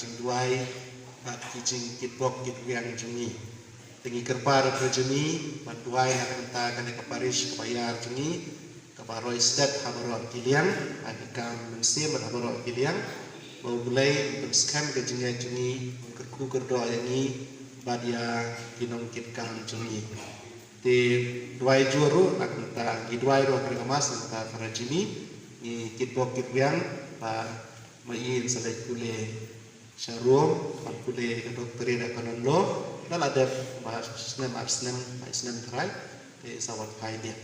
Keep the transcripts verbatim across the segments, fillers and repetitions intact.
jingduwai bad ki jingkitbok kitrwiang jong ngi. Te ngi kyrpad ïa phi jong ngi ban duwai na ka bynta kane ka parish kaba ïar jong ngi, kaba roi stet ha baroh ki liang, ha ki kam mynsiem bad ha baroh ki liang. Ba U Blei un pynskhem ka jingngeit jong ngi, un kyrkhu kyrdoh ïa ngi bad ïa ki nongkitkam jong ngi. Te duwai jur ruh na ka bynta, ngi duwai ruh ha kane ka mass na ka bynta Father Jimmy, ngi kitbok kitrwiang ba ma i un sa leit pule sha Rome, ban pule ka doctorate ha ka canon law, la dep ba snem ar snem, ba snem trai, te sa wan phai biang.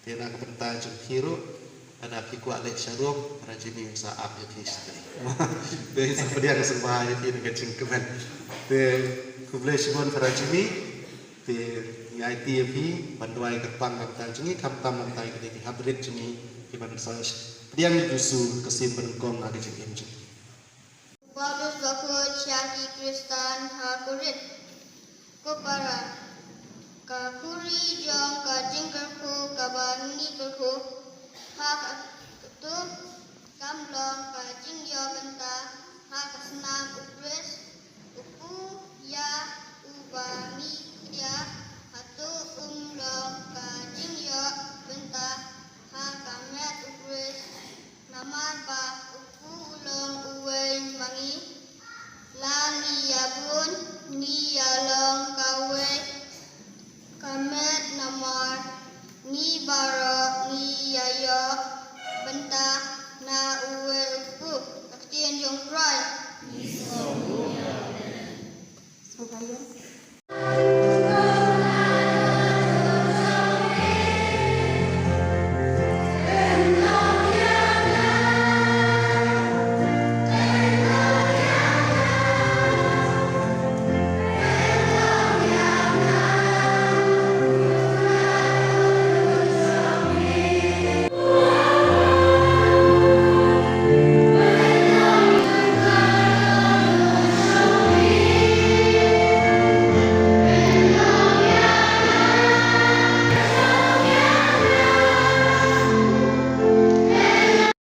Te na ka bynta jong phi ruh, lada phi kwah leit sha Rome, Father Jimmy sa ap ïa phi shatei. Te sa pdiang sngewbha ïa phi na ka jingkmen. Te khublei shibun Father Jimmy, te ngi aiti ïa phi ban duwai kyrpang na ka bynta jong ngi, khamtam na ka bynta kine ki hapdeng jong ngi, ki ban sa pdiang ïa u Jisu ha ka sien banyngkong ha ka jingim jong ngi. Paulus bakhuid sha ki Khristan ha Korinth. Ko para, ka khuri jong ka jingkyrkhu kaba ngi kyrkhu ha katu kam long ka jingïoh bynta ha ka snam U Khrist, u kpu ïa uba ngi ïaid, hato um long ka jingïoh bynta ha ka met U Khrist? Namar ba u kpu u long uwei ma ngi. La ngi ïa bun, ngi ïa long kawei ka met namar ngi baroh ngi ïa ïoh bynta na uwei u kpu. Ka ktien jong U Trai. Sngewbha ïa.